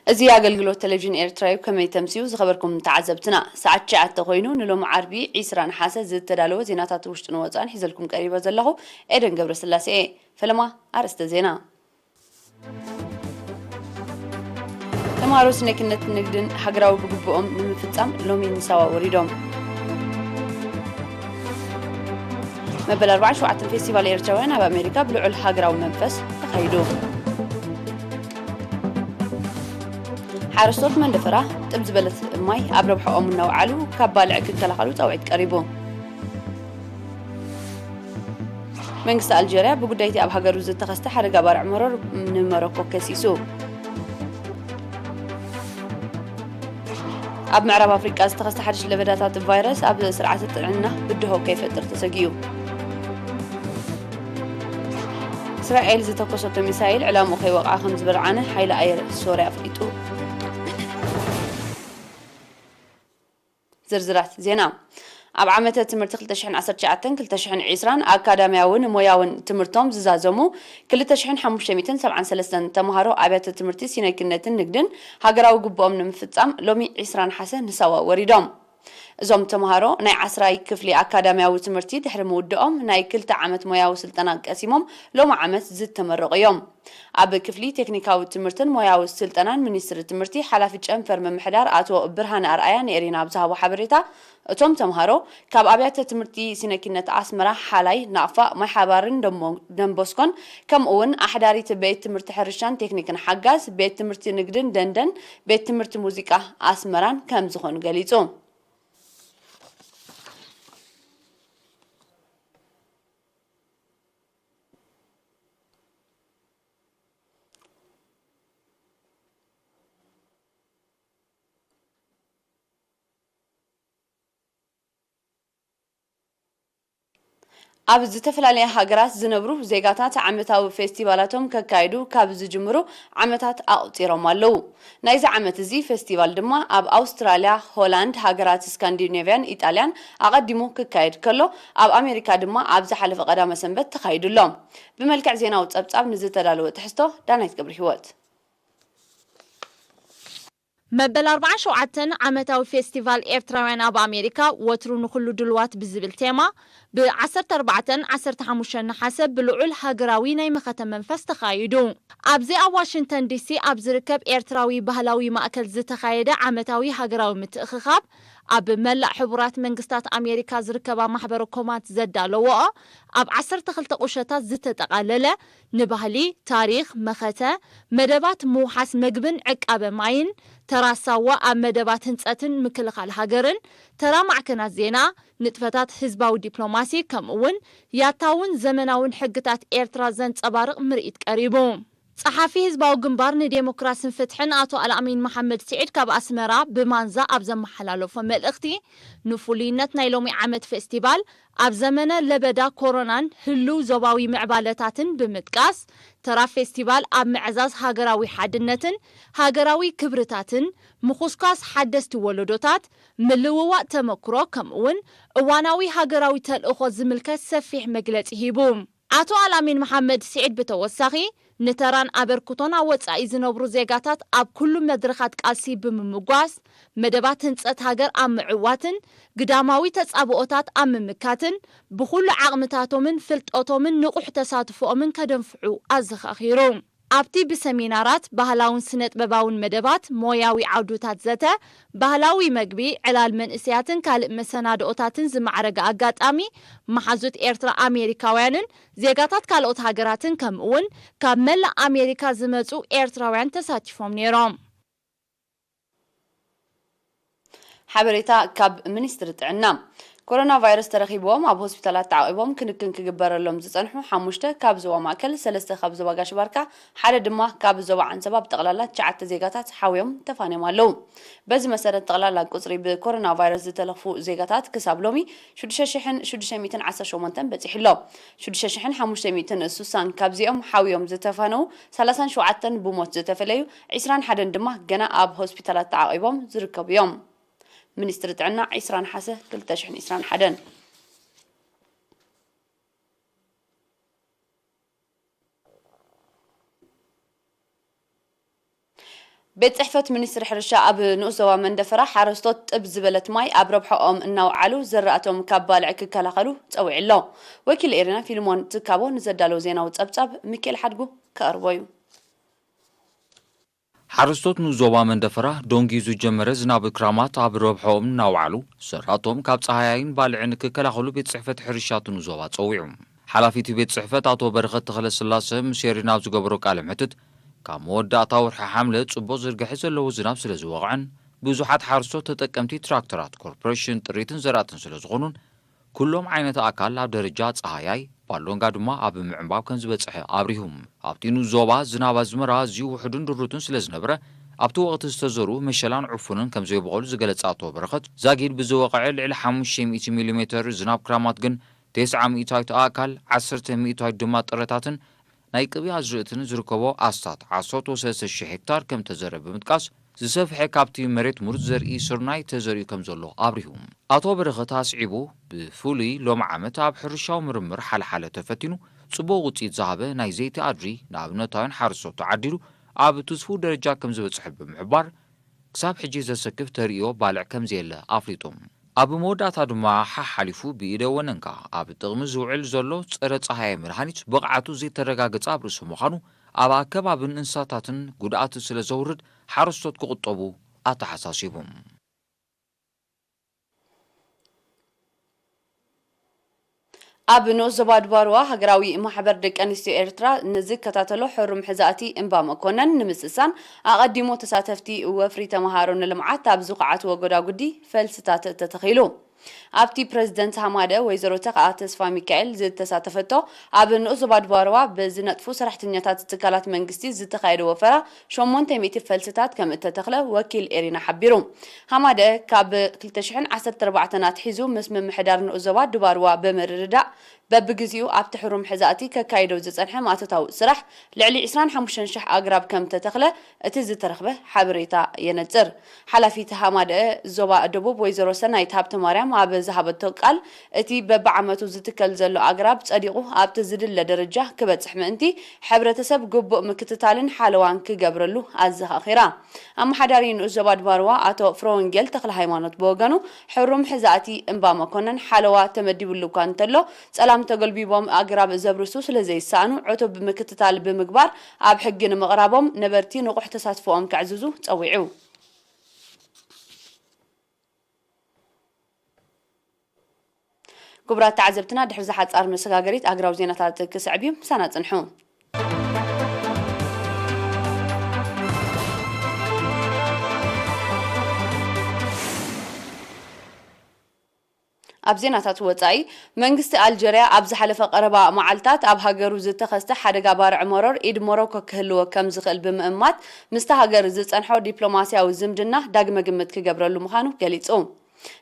እዚ ኣገልግሎት ቴሌቪዥን ኤርትራ እዩ። ከመይ ተምስዩ ዝኸበርኩም ተዓዘብትና? ሰዓት ትሽዓተ ኮይኑ ንሎሚ ዓርቢ ዕስራ ነሓሰ ዝተዳለወ ዜናታት ውሽጥን ወጻእን ሒዘልኩም ቀሪበ ዘለኹ ኤደን ገብረስላሴ እየ። ፈለማ ኣርእስተ ዜና። ተምሃሮ ስነ ኪነት ንግድን ሃገራዊ ግቡኦም ንምፍጻም ሎሚ ንሳዋ ወሪዶም። መበል ኣርባዓን ሸውዓተን ፌስቲቫል ኤርትራውያን ኣብ ኣሜሪካ ብልዑል ሃገራዊ መንፈስ ተኻይዱ። ሓረስቶት መንደፈራ ጥብ ዝበለት ማይ ኣብ ረብሓኦም እናውዓሉ ካብ ባልዕ ክከላኸሉ ጻውዒት ቀሪቡ። መንግስቲ ኣልጀርያ ብጉዳይቲ ኣብ ሃገሩ ዝተኸስተ ሓደጋ ባርዕ መሮር ንመሮኮ ከሲሱ። ኣብ ምዕራብ ኣፍሪቃ ዝተኸስተ ሓድሽ ለበዳታት ቫይረስ ኣብ ስርዓተ ጥዕና ብድሆ ከይፈጥር ተሰጊኡ። እስራኤል ዝተኮሰቶ ሚሳይል ዕላምኡ ከይወቕዓ ከም ዝበርዓነ ሓይሊ ኣየር ሶርያ ኣፍሊጡ። ዝርዝራት ዜና። ኣብ ዓመተ ትምህርቲ ክልተ ሽሕን ዓሰርተ ትሽዓተን ክልተ ሽሕን ዕስራን ኣካዳሚያውን ሞያውን ትምህርቶም ዝዛዘሙ ክልተ ሽሕን ሓሙሽተ ሚእትን ሰብዓን ሰለስተን ተምሃሮ ኣብያተ ትምህርቲ ሲነኪነትን ንግድን ሃገራዊ ግቡኦም ንምፍጻም ሎሚ ዕስራ ነሓሰ ንሳዋ ወሪዶም። እዞም ተምሃሮ ናይ ዓስራይ ክፍሊ ኣካዳሚያዊ ትምህርቲ ድሕሪ ምውድኦም ናይ ክልተ ዓመት ሞያዊ ስልጠና ቀሲሞም ሎሚ ዓመት ዝተመረቑ እዮም። ኣብ ክፍሊ ቴክኒካዊ ትምህርትን ሞያዊ ስልጠናን ሚኒስትሪ ትምህርቲ ሓላፊ ጨንፈር ምምሕዳር ኣቶ ብርሃነ ኣርኣያ ንኤሪና ኣብ ዝሃቦ ሓበሬታ፣ እቶም ተምሃሮ ካብ ኣብያተ ትምህርቲ ሲነኪነት ኣስመራ፣ ሓላይ፣ ናቕፋ፣ ማይ ሓባርን ደሞ-፣ ደንቦስኮን ከምኡ እውን ኣሕዳሪት ቤት ትምህርቲ ሕርሻን ቴክኒክን ሓጋዝ፣ ቤት ትምህርቲ ንግድን ደንደን፣ ቤት ትምህርቲ ሙዚቃ ኣስመራን ከም ዝኾኑ ገሊጹ። ኣብ ዝተፈላለያ ሃገራት ዝነብሩ ዜጋታት ዓመታዊ ፌስቲቫላቶም ከካይዱ ካብ ዝጅምሩ ዓመታት ኣቑጺሮም ኣለዉ። ናይዚ ዓመት እዚ ፌስቲቫል ድማ ኣብ ኣውስትራልያ፣ ሆላንድ፣ ሃገራት ስካንዲኔቭያን ኢጣልያን ኣቐዲሙ ክካየድ ከሎ፣ ኣብ ኣሜሪካ ድማ ኣብ ዝሓለፈ ቀዳመ ሰንበት ተኻይዱ ኣሎ። ብመልክዕ ዜናዊ ጸብጻብ ንዝተዳለወ ትሕዝቶ ዳናይት ገብረ ህይወት። መበል ኣርባዓን ሸውዓተን ዓመታዊ ፌስቲቫል ኤርትራውያን ኣብ ኣሜሪካ ወትሩ ንኹሉ ድልዋት ብዝብል ቴማ ብ ዓሰርተ ኣርባዕተን ዓሰርተ ሓሙሽተን ነሓሰ ብልዑል ሃገራዊ ናይ መኸተ መንፈስ ተኻይዱ። ኣብዚ ኣብ ዋሽንግተን ዲሲ ኣብ ዝርከብ ኤርትራዊ ባህላዊ ማእከል ዝተኻየደ ዓመታዊ ሃገራዊ ምትእኽኻብ ኣብ መላእ ሕቡራት መንግስታት ኣሜሪካ ዝርከባ ማሕበረ ኮማት ዘዳለወኦ ኣብ ዓሰርተ ክልተ ቁሸታት ዝተጠቓለለ ንባህሊ፣ ታሪኽ፣ መኸተ፣ መደባት ምውሓስ መግብን ዕቃበ ማይን፣ ተራ ሳዋ ኣብ መደባት ህንጸትን ምክልኻል ሃገርን፣ ተራ ማዕከናት ዜና፣ ንጥፈታት ህዝባዊ ዲፕሎማሲ፣ ከምኡ እውን ያታውን ዘመናውን ሕግታት ኤርትራ ዘንጸባርቕ ምርኢት ቀሪቡ። ጸሓፊ ህዝባዊ ግንባር ንዴሞክራስን ፍትሕን ኣቶ ኣልኣሚን መሓመድ ስዒድ ካብ ኣስመራ ብማንዛ ኣብ ዘመሓላለፎ መልእኽቲ፣ ንፍሉይነት ናይ ሎሚ ዓመት ፌስቲቫል ኣብ ዘመነ ለበዳ ኮሮናን ህሉው ዞባዊ ምዕባለታትን ብምጥቃስ፣ ተራ ፌስቲቫል ኣብ ምዕዛዝ ሃገራዊ ሓድነትን ሃገራዊ ክብርታትን፣ ምኹስኳስ ሓደስቲ ወለዶታት፣ ምልውዋጥ ተመክሮ፣ ከምኡውን እዋናዊ ሃገራዊ ተልእኾ ዝምልከት ሰፊሕ መግለጺ ሂቡ። ኣቶ ኣልኣሚን መሓመድ ስዒድ ብተወሳኺ፣ ንተራን ኣበርክቶን ኣብ ወጻኢ ዝነብሩ ዜጋታት ኣብ ኩሉ መድረኻት ቃልሲ ብምምጓስ፣ መደባት ህንጸት ሃገር ኣብ ምዕዋትን ግዳማዊ ተጻብኦታት ኣብ ምምካትን ብኹሉ ዓቕምታቶምን ፍልጠቶምን ንቑሕ ተሳትፎኦምን ከደንፍዑ ኣዘኻኺሩ። ኣብቲ ብሰሚናራት፣ ባህላውን ስነ-ጥበባውን መደባት፣ ሞያዊ ዓውድታት ዘተ፣ ባህላዊ መግቢ፣ ዕላል መንእሰያትን ካልእ መሰናድኦታትን ዝማዕረገ ኣጋጣሚ፣ መሓዙት ኤርትራ ኣሜሪካውያንን ዜጋታት ካልኦት ሃገራትን ከምኡውን ካብ መላእ ኣሜሪካ ዝመጹ ኤርትራውያን ተሳቲፎም ነይሮም። ሓበሬታ ካብ ሚኒስትሪ ጥዕና። ኮሮና ቫይረስ ተረኺብዎም ኣብ ሆስፒታላት ተዓቒቦም ክንክን ክግበረሎም ዝጸንሑ ሓሙሽተ ካብ ዞባ ማእከል፣ ሰለስተ ካብ ዞባ ጋሽ ባርካ፣ ሓደ ድማ ካብ ዞባ ዓንሰባ ብጠቕላላ ትሽዓተ ዜጋታት ሓውዮም ተፋንዮም ኣለዉ። በዚ መሰረት ጠቕላላ ቁጽሪ ብኮሮና ቫይረስ ዝተለኽፉ ዜጋታት ክሳብ ሎሚ ሽዱሽተ ሽሕን ሽዱሽተ ሚእትን ዓሰርተ ሸሞንተን በጺሑ ኣሎ። ሽዱሽተ ሽሕን ሓሙሽተ ሚእትን ስሳን ካብዚኦም ሓውዮም ዝተፋነዉ፣ ሰላሳን ሸውዓተን ብሞት ዝተፈለዩ፣ ዕስራን ሓደን ድማ ገና ኣብ ሆስፒታላት ተዓቒቦም ዝርከቡ እዮም። ሚኒስትሪ ጥዕና ዕስራ ነሓሰ ክልተ ሽሕን ዕስራን ሓደን። ቤት ጽሕፈት ሚኒስትሪ ሕርሻ ኣብ ንኡስ ዞባ መንደፈራ ሓረስቶት ጥብ ዝበለት ማይ ኣብ ረብሓኦም እናውዓሉ ዘራእቶም ካብ ባልዕ ክከላኸሉ ጸዊዑ ኣሎ። ወኪል ኤሪና ፊልሞን ትካቦ ንዘዳለዎ ዜናዊ ጸብጻብ ሚካኤል ሓድጉ ከቕርቦ እዩ። ሓረስቶት ንኡስ ዞባ መንደፈራ ደንጊዩ ዝጀመረ ዝናብ ክራማት ኣብ ረብሓኦም እናውዓሉ ዘራእቶም ካብ ጸሃያይን ባልዕን ክከላኸሉ ቤት ጽሕፈት ሕርሻ እቲ ንኡስ ዞባ ጸዊዑ። ሓላፊ እቲ ቤት ጽሕፈት ኣቶ በረኸት ተኽለስላሰ ምስ ኤሪና ኣብ ዝገበሮ ቃለ መሕትት፣ ካብ መወዳእታ ወርሒ ሓምለ ጽቡቕ ዝርግሐ ዘለዎ ዝናብ ስለ ዝወቕዐን ብዙሓት ሓረስቶት ተጠቀምቲ ትራክተራት፣ ኮርፖሬሽን ጥሪትን ዘራእትን ስለ ዝኾኑን፣ ኩሎም ዓይነት ኣካል ኣብ ደረጃ ጸሃያይ፣ ባሎንጋ ድማ ኣብ ምዕንባብ ከም ዝበጽሐ ኣብሪሁ። ኣብቲ ንኡስ ዞባ ዝናብ ኣዝመራ ኣዝዩ ውሑድን ድሩትን ስለ ዝነበረ፣ ኣብቲ ወቕቲ ዝተዘርኡ መሸላን ዕፉንን ከም ዘይበቖሉ ዝገለጸ ኣቶ በረኸት፣ ዛጊድ ብዝወቕዐ ልዕሊ ሓሙሽተ ሚእቲ ሚሊ ሜተር ዝናብ ክራማት ግን፣ ተስዓ ሚእታዊት ኣእካል፣ ዓሰርተ ሚእታዊት ድማ ጥረታትን ናይ ቅብኢ ኣዝርእትን ዝርከቦ ኣስታት ዓሰርተ ሰለስተ ሽሕ ሄክታር ከም ተዘርአ ብምጥቃስ፣ ዝሰፍሐ ካብቲ መሬት ምሩጽ ዘርኢ ስርናይ ተዘሪኡ ከም ዘሎ ኣብሪሁ። ኣቶ በረኸት ኣስዒቡ፣ ብፍሉይ ሎሚ ዓመት ኣብ ሕርሻዊ ምርምር ሓለሓለ ተፈቲኑ ጽቡቕ ውጽኢት ዝሃበ ናይ ዘይቲ ኣድሪ ንኣብነታውያን ሓረስቶት ተዓዲሉ ኣብ ትስፉው ደረጃ ከም ዝበጽሐ ብምሕባር፣ ክሳብ ሕጂ ዘሰክፍ ተርእዮ ባልዕ ከም ዘየለ ኣፍሊጡ። ኣብ መወዳእታ ድማ ሓሓሊፉ ብኢደ ወነንካ ኣብ ጥቕሚ ዝውዕል ዘሎ ጸረ ጸሃያይ መድሃኒት ብቕዓቱ ዘይተረጋገጸ ኣብ ርእሲ ምዃኑ ኣብ ኣከባብን እንስሳታትን ጉድኣት ስለ ዘውርድ ሓረስቶት ክቑጠቡ ኣተሓሳሲቡ። ኣብ ንኡስ ዞባ ድባርዋ ሃገራዊ ማሕበር ደቂ ኣንስትዮ ኤርትራ ንዝከታተሎ ሕሩም ሕዛእቲ እምባ መኮነን ንምስሳን ኣቐዲሙ ተሳተፍቲ ወፍሪ ተመሃሮ ንልምዓት ኣብ ዝኸዓትዎ ጎዳጉዲ ፈልስታት ተተኺሉ። ኣብቲ ፕረዚደንት ሃማደ ወይዘሮ ተኽኣ ተስፋ ሚካኤል ዝተሳተፈቶ ኣብ ንኡስ ዞባ ድባርዋ ብዝነጥፉ ሰራሕተኛታት ትካላት መንግስቲ ዝተኻየደ ወፈራ ሸሞንተ ሚእቲ ፈልስታት ከም እተተኽለ ወኪል ኤሪና ሓቢሩ። ሃማደ ካብ ክልተ ሽሕን ዓሰርተ ኣርባዕተን ኣትሒዙ ምስ ምምሕዳር ንኡስ ዞባ ድባርዋ ብምርድዳእ በብግዚኡ ኣብቲ ሕሩም ሕዛእቲ ከካይዶ ዝጸንሐ ማእቶታዊ ስራሕ ልዕሊ ዕስራን ሓሙሽተን ሽሕ ኣግራብ ከም ተተኽለ እቲ ዝተረኽበ ሓበሬታ የነጽር። ሓላፊት ሃማደ ዞባ ደቡብ ወይዘሮ ሰናይት ሃብተማርያም ኣብ ዝሃበቶ ቃል፣ እቲ በብዓመቱ ዝትከል ዘሎ ኣግራብ ጸዲቑ ኣብቲ ዝድለ ደረጃ ክበጽሕ ምእንቲ፣ ሕብረተሰብ ግቡእ ምክትታልን ሓለዋን ክገብረሉ ኣዘኻኺራ። ኣመሓዳሪ ንኡስ ዞባ ድባርዋ ኣቶ ፍረወንጌል ተኽለሃይማኖት ብወገኑ፣ ሕሩም ሕዛእቲ እምባ መኮነን ሓለዋ ተመዲብሉ እኳ እንተሎ፣ ጸላም ተገልቢቦም ኣግራብ ዘብርሱ ስለ ዘይሰኣኑ፣ ዕቱብ ምክትታል ብምግባር ኣብ ሕጊ ንምቕራቦም ነበርቲ ንቑሕ ተሳትፎኦም ከዕዝዙ ጸዊዑ። ክቡራት ተዓዘብትና፣ ድሕሪ እዛ ሓጻር መሰጋገሪት ኣህጉራዊ ዜናታት ክስዕብ እዩ። ምሳና ጽንሑ። ኣብ ዜናታት ወጻኢ፣ መንግስቲ ኣልጀርያ ኣብ ዝሓለፈ ቀረባ መዓልታት ኣብ ሃገሩ ዝተኸስተ ሓደጋ ባርዕ መሮር ኢድ ሞሮኮ ክህልዎ ከም ዝኽእል ብምእማት፣ ምስታ ሃገር ዝጸንሖ ዲፕሎማስያዊ ዝምድና ዳግመ ግምት ክገብረሉ ምዃኑ ገሊጹ።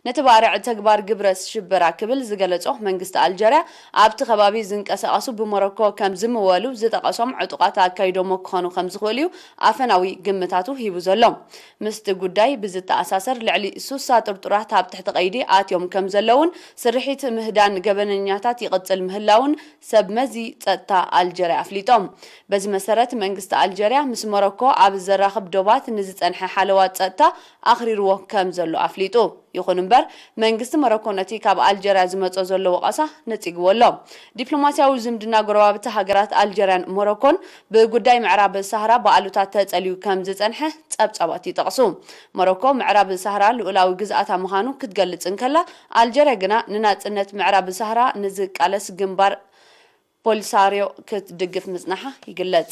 ነቲ ባርዕ ተግባር ግብረ ሽበራ ክብል ዝገለጾ መንግስቲ ኣልጀርያ፣ ኣብቲ ከባቢ ዝንቀሳቐሱ ብሞሮኮ ከም ዝምወሉ ዝጠቐሶም ዕጡቓት ኣካይዶሞ ክኾኑ ከም ዝኽእሉ እዩ ኣፈናዊ ግምታቱ ሂቡ ዘሎ። ምስቲ ጉዳይ ብዝተኣሳሰር፣ ልዕሊ ሱሳ ጥርጡራት ኣብ ትሕቲ ቀይዲ ኣትዮም ከም ዘለውን ስርሒት ምህዳን ገበነኛታት ይቕጽል ምህላውን ሰብ መዚ ጸጥታ ኣልጀርያ ኣፍሊጦም። በዚ መሰረት፣ መንግስቲ ኣልጀርያ ምስ ሞሮኮ ኣብ ዘራኽብ ዶባት ንዝጸንሐ ሓለዋ ጸጥታ ኣኽሪርዎ ከም ዘሎ ኣፍሊጡ። ይኹን እምበር፣ መንግስቲ ሞሮኮ ነቲ ካብ ኣልጀርያ ዝመጾ ዘሎ ወቐሳ ነጺግዎ ኣሎ። ዲፕሎማስያዊ ዝምድና ጎረባብቲ ሃገራት ኣልጀርያን ሞሮኮን ብጉዳይ ምዕራብ ሳህራ ብኣሉታ ተጸልዩ ከም ዝጸንሐ ጸብጻባት ይጠቕሱ። ሞሮኮ ምዕራብ ሳህራ ልኡላዊ ግዝኣታ ምዃኑ ክትገልጽ እንከላ፣ ኣልጀርያ ግና ንናጽነት ምዕራብ ሳህራ ንዝቃለስ ግንባር ፖሊሳርዮ ክትድግፍ ምጽናሓ ይግለጽ።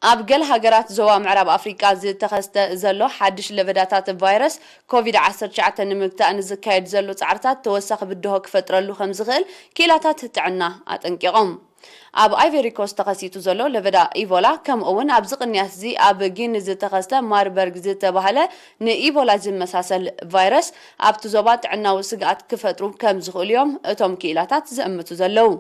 ኣብ ገለ ሃገራት ዞባ ምዕራብ ኣፍሪቃ ዝተኸስተ ዘሎ ሓድሽ ለበዳታት ቫይረስ ኮቪድ ዓሰርተ ትሽዓተ ንምግታእ ንዝካየድ ዘሎ ጻዕርታት ተወሳኺ ብድሆ ክፈጥረሉ ከም ዝኽእል ክኢላታት ጥዕና ኣጠንቂቖም። ኣብ ኣይቨሪ ኮስት ተኸሲቱ ዘሎ ለበዳ ኢቦላ፣ ከምኡ እውን ኣብዚ ቅንያት እዚ ኣብ ጊኒ ዝተኸስተ ማርበርግ ዝተባህለ ንኢቦላ ዝመሳሰል ቫይረስ ኣብቲ ዞባ ጥዕናዊ ስግኣት ክፈጥሩ ከም ዝኽእሉ እዮም እቶም ክኢላታት ዝእምቱ ዘለዉ።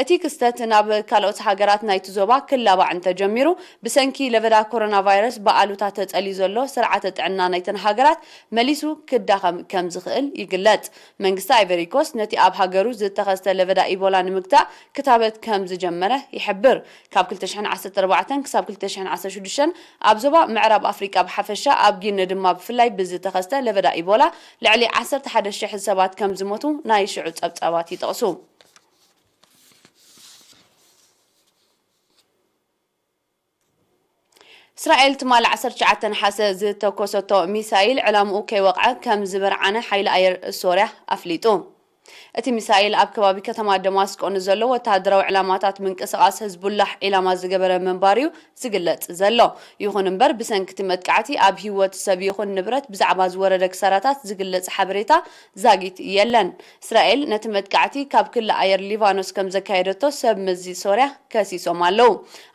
እቲ ክስተት ናብ ካልኦት ሃገራት ናይቲ ዞባ ክላባዕ እንተጀሚሩ፣ ብሰንኪ ለበዳ ኮሮና ቫይረስ ብኣሉታ ተጸልዩ ዘሎ ስርዓተ ጥዕና ናይተን ሃገራት መሊሱ ክዳኸም ከም ዝኽእል ይግለጽ። መንግስቲ ኣይቨሪ ኮስት ነቲ ኣብ ሃገሩ ዝተኸስተ ለበዳ ኢቦላ ንምግታእ ክታበት ከም ዝጀመረ ይሕብር። ካብ ክልተ ሽሕን ዓሰርተ ኣርባዕተን ክሳብ ክልተ ሽሕን ዓሰርተ ሽዱሽተን ኣብ ዞባ ምዕራብ ኣፍሪቃ ብሓፈሻ፣ ኣብ ጊኒ ድማ ብፍላይ ብዝተኸስተ ለበዳ ኢቦላ ልዕሊ ዓሰርተ ሓደ ሽሕ ሰባት ከም ዝሞቱ ናይ ሽዑ ጸብጻባት ይጠቕሱ። እስራኤል ትማሊ ዓሰርተ ትሽዓተ ነሓሰ ዝተኮሰቶ ሚሳይል ዕላምኡ ከይወቕዐ ከም ዝበርዓነ ሓይሊ ኣየር ሶርያ ኣፍሊጡ። እቲ ሚሳይል ኣብ ከባቢ ከተማ ደማስቆ ንዘሎ ወተሃደራዊ ዕላማታት ምንቅስቓስ ህዝቡላህ ዒላማ ዝገበረ ምንባር እዩ ዝግለጽ ዘሎ። ይኹን እምበር፣ ብሰንኪ እቲ መጥቃዕቲ ኣብ ህይወት ሰብ ይኹን ንብረት ብዛዕባ ዝወረደ ክሳራታት ዝግለጽ ሓበሬታ ዛጊት የለን። እስራኤል ነቲ መጥቃዕቲ ካብ ክሊ ኣየር ሊባኖስ ከም ዘካየደቶ ሰብ መዚ ሶርያ ከሲሶም ኣለዉ።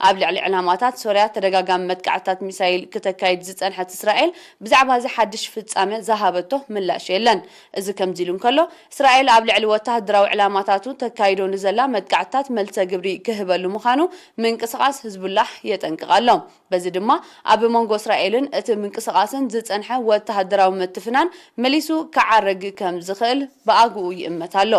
ኣብ ልዕሊ ዕላማታት ሶርያ ተደጋጋሚ መጥቃዕትታት ሚሳይል ክተካይድ ዝጸንሐት እስራኤል፣ ብዛዕባ እዚ ሓድሽ ፍጻመ ዝሃበቶ ምላሽ የለን። እዚ ከምዚ ኢሉ እንከሎ፣ እስራኤል ኣብ ልዕሊ ወተሃደራዊ ዕላማታቱ ተካይዶ ንዘላ መጥቃዕትታት መልሰ ግብሪ ክህበሉ ምዃኑ ምንቅስቓስ ህዝቡላህ የጠንቅቕ ኣሎ። በዚ ድማ ኣብ መንጎ እስራኤልን እቲ ምንቅስቓስን ዝጸንሐ ወተሃደራዊ ምትፍናን መሊሱ ክዓርግ ከም ዝኽእል ብኣግኡ ይእመት ኣሎ።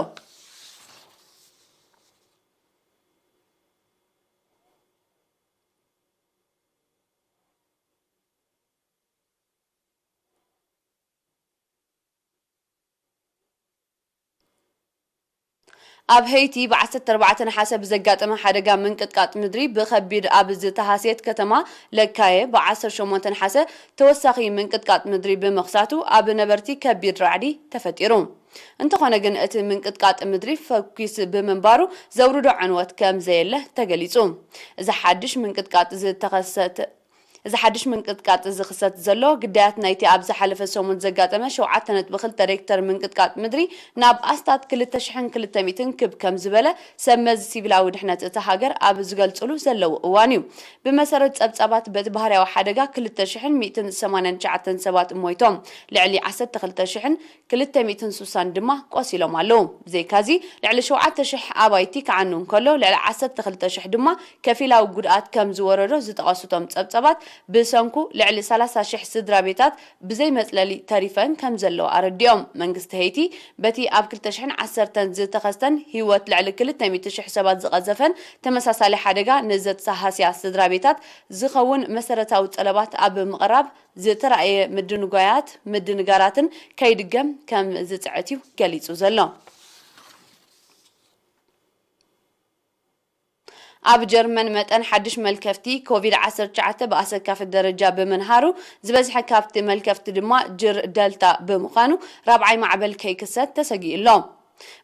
ኣብ ሄይቲ ብ ዓሰርተ ኣርባዕተ ነሓሰ ብዘጋጠመ ሓደጋ ምንቅጥቃጥ ምድሪ ብኸቢድ ኣብ ዝተሃስየት ከተማ ለካየ ብ ዓሰርተ ሸሞንተ ነሓሰ ተወሳኺ ምንቅጥቃጥ ምድሪ ብምኽሳቱ ኣብ ነበርቲ ከቢድ ራዕዲ ተፈጢሩ። እንተኾነ ግን እቲ ምንቅጥቃጥ ምድሪ ፈኲስ ብምንባሩ ዘውርዶ ዕንወት ከም ዘየለ ተገሊጹ። እዚ ሓድሽ ምንቅጥቃጥ ዝተኸሰተ እዚ ሓድሽ ምንቅጥቃጥ ዝኽሰት ዘሎ ግዳያት ናይቲ ኣብ ዝሓለፈ ሰሙን ዘጋጠመ ሸውዓተ ነጥቢ ክልተ ሬክተር ምንቅጥቃጥ ምድሪ ናብ ኣስታት ክልተ ሽሕን ክልተ ሚእትን ክብ ከም ዝበለ ሰብ መዚ ሲቪላዊ ድሕነት እታ ሃገር ኣብ ዝገልጽሉ ዘለዉ እዋን እዩ። ብመሰረት ጸብጻባት በቲ ባህርያዊ ሓደጋ ክልተ ሽሕን ሚእትን ሰማንያን ትሽዓተን ሰባት ሞይቶም፣ ልዕሊ ዓሰርተ ክልተ ሽሕን ክልተ ሚእትን ስሳን ድማ ቆሲሎም ኣለዉ። ብዘይካዚ፣ ልዕሊ ሸውዓተ ሽሕ ኣባይቲ ክዓኑ እንከሎ፣ ልዕሊ ዓሰርተ ክልተ ሽሕ ድማ ከፊላዊ ጉድኣት ከም ዝወረዶ ዝጠቐሱ እቶም ጸብጻባት፣ ብሰንኩ ልዕሊ ሰላሳ ሽሕ ስድራ ቤታት ብዘይ መጽለሊ ተሪፈን ከም ዘለዋ ኣረዲኦም። መንግስቲ ሄይቲ፣ በቲ ኣብ ክልተ ሽሕን ዓሰርተን ዝተኸስተን ህይወት ልዕሊ ክልተ ሚእቲ ሽሕ ሰባት ዝቐዘፈን ተመሳሳሊ ሓደጋ ንዘተሃስያ ስድራ ቤታት ዝኸውን መሰረታዊ ጠለባት ኣብ ምቕራብ ዝተራእየ ምድንጓያት ምድንጋራትን ከይድገም ከም ዝጽዕት እዩ ገሊጹ ዘሎ። ኣብ ጀርመን መጠን ሓድሽ መልከፍቲ ኮቪድ ዓሰርተ ትሽዓተ ብኣሰካፊ ደረጃ ብምንሃሩ፣ ዝበዝሐ ካብቲ መልከፍቲ ድማ ጅር ደልታ ብምዃኑ፣ ራብዓይ ማዕበል ከይክሰት ተሰጊኡ ኣሎ።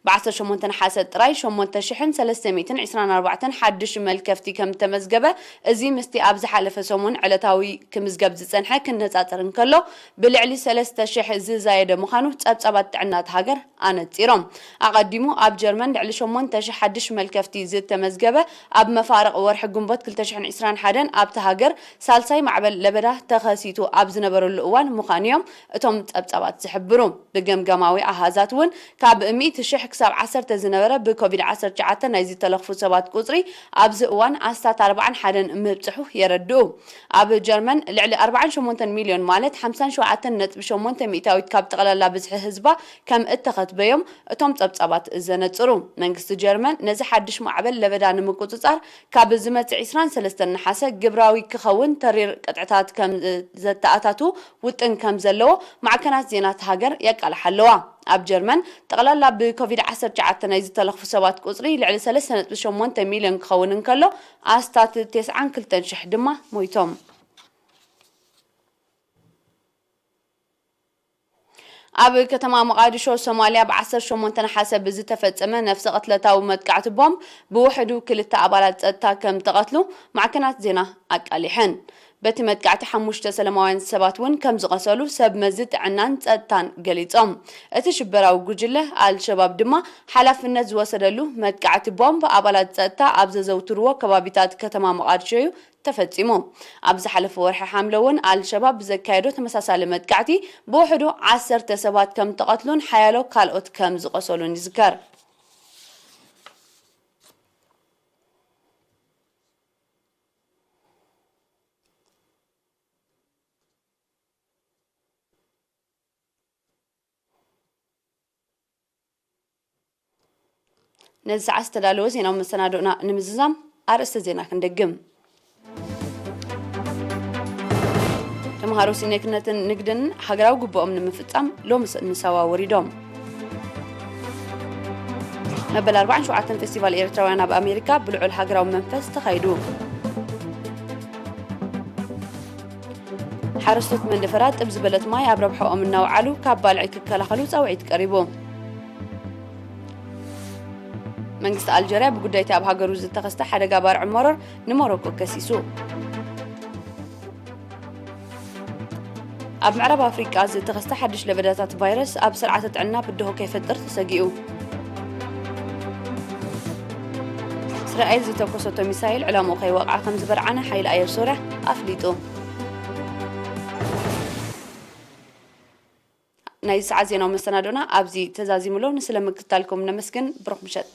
ብ ዓሰርተ ሸሞንተ ነሓሰ ጥራይ ሸሞንተ ሽሕን ሰለስተ ሚእትን ዕስራን ኣርባዕተን ሓድሽ መልከፍቲ ከም ተመዝገበ፣ እዚ ምስቲ ኣብ ዝሓለፈ ሰሙን ዕለታዊ ክምዝገብ ዝጸንሐ ክነጻጸር እንከሎ፣ ብልዕሊ ሰለስተ ሽሕ ዝዛየደ ምዃኑ ጸብጻባት ጥዕና እታ ሃገር ኣነጺሮም። ኣቐዲሙ ኣብ ጀርመን ልዕሊ ሸሞንተ ሽሕ ሓድሽ መልከፍቲ ዝተመዝገበ፣ ኣብ መፋርቕ ወርሒ ግንቦት ክልተ ሽሕን ዕስራን ሓደን ኣብታ ሃገር ሳልሳይ ማዕበል ለበዳ ተኸሲቱ ኣብ ዝነበረሉ እዋን ምዃኑ እዮም እቶም ጸብጻባት ዝሕብሩ። ብገምጋማዊ ኣሃዛት እውን ካብ ሚእቲ ሽሕ ክሳብ ዓሰርተ ዝነበረ ብኮቪድ ዓሰርተ ትሽዓተ ናይ ዝተለኽፉ ሰባት ቁጽሪ ኣብዚ እዋን ኣስታት ኣርባዓን ሓደን ምብጽሑ የረድኡ። ኣብ ጀርመን ልዕሊ ኣርባዓን ሸሞንተን ሚልዮን ማለት ሓምሳን ሸውዓተን ነጥቢ ሸሞንተ ሚእታዊት ካብ ጠቕላላ ብዝሒ ህዝባ ከም እተኸትበዮም እቶም ጸብጻባት ዘነጽሩ። መንግስቲ ጀርመን ነዚ ሓድሽ ማዕበል ለበዳ ንምቁጽጻር ካብ ዝመጽእ ዕስራን ሰለስተን ነሓሰ ግብራዊ ክኸውን ተሪር ቅጥዕታት ከም ዘተኣታቱ ውጥን ከም ዘለዎ ማዕከናት ዜና እታ ሃገር የቃልሓ ኣለዋ። ኣብ ጀርመን ጠቕላላ ብኮቪድ ዓሰርተ ትሽዓተ ናይ ዝተለኽፉ ሰባት ቁጽሪ ልዕሊ ሰለስተ ነጥቢ ሸሞንተ ሚልዮን ክኸውን እንከሎ፣ ኣስታት ተስዓን ክልተን ሽሕ ድማ ሞይቶም። ኣብ ከተማ መቓድሾ ሶማልያ ብ ዓሰርተ ሸሞንተ ነሓሰ ብዝተፈጸመ ነፍሰ ቅትለታዊ መጥቃዕቲ ቦምብ ብውሕዱ ክልተ ኣባላት ጸጥታ ከም ተቐትሉ ማዕከናት ዜና ኣቃሊሐን። በቲ መጥቃዕቲ ሓሙሽተ ሰላማውያን ሰባት እውን ከም ዝቐሰሉ ሰብ መዚ ጥዕናን ጸጥታን ገሊጾም። እቲ ሽበራዊ ጉጅለ ኣልሸባብ ድማ ሓላፍነት ዝወሰደሉ መጥቃዕቲ ቦምብ ኣባላት ጸጥታ ኣብ ዘዘውትርዎ ከባቢታት ከተማ መቓድሾ እዩ ተፈጺሙ። ኣብ ዝሓለፈ ወርሒ ሓምለ እውን ኣልሸባብ ብዘካየዶ ተመሳሳሊ መጥቃዕቲ ብውሕዱ ዓሰርተ ሰባት ከም ተቐትሉን ሓያሎ ካልኦት ከም ዝቐሰሉን ይዝከር። ነዚ ሰዓት ዝተዳለወ ዜናዊ መሰናዶና ንምዝዛም ኣርእስተ ዜና ክንደግም። ተምሃሮ ሲኔክነትን ንግድን ሃገራዊ ግቡኦም ንምፍጻም ሎሚ ስ- ንሳዋ ወሪዶም። መበል ኣርባዓን ሸውዓተን ፌስቲቫል ኤርትራውያን ኣብ ኣሜሪካ ብልዑል ሃገራዊ መንፈስ ተኻይዱ። ሓረስቶት መንደፈራ ጥብ ዝበለት ማይ ኣብ ረብሓኦም እናውዓሉ ካብ ባልዒ ክከላኸሉ ጻውዒት ቀሪቡ። መንግስቲ ኣልጀርያ ብጉዳይቲ ኣብ ሃገሩ ዝተኸስተ ሓደጋ ባርዒ መሮር ንሞሮኮ ከሲሱ። ኣብ ምዕራብ ኣፍሪቃ ዝተኸስተ ሓድሽ ለበዳታት ቫይረስ ኣብ ስርዓተ ጥዕና ብድሆ ከይፈጥር ተሰጊኡ። እስራኤል ዝተኮሰቶ ሚሳይል ዕላምኡ ከይወቕዓ ከም ዝበርዓነ ሓይሊ ኣየር ሶርያ ኣፍሊጡ። ናይ ሰዓት ዜናዊ መሰናዶና ኣብዚ ተዛዚሙ ኣሎ። ንስለ ምክትታልኩም ነመስግን። ብሩኽ ምሸት።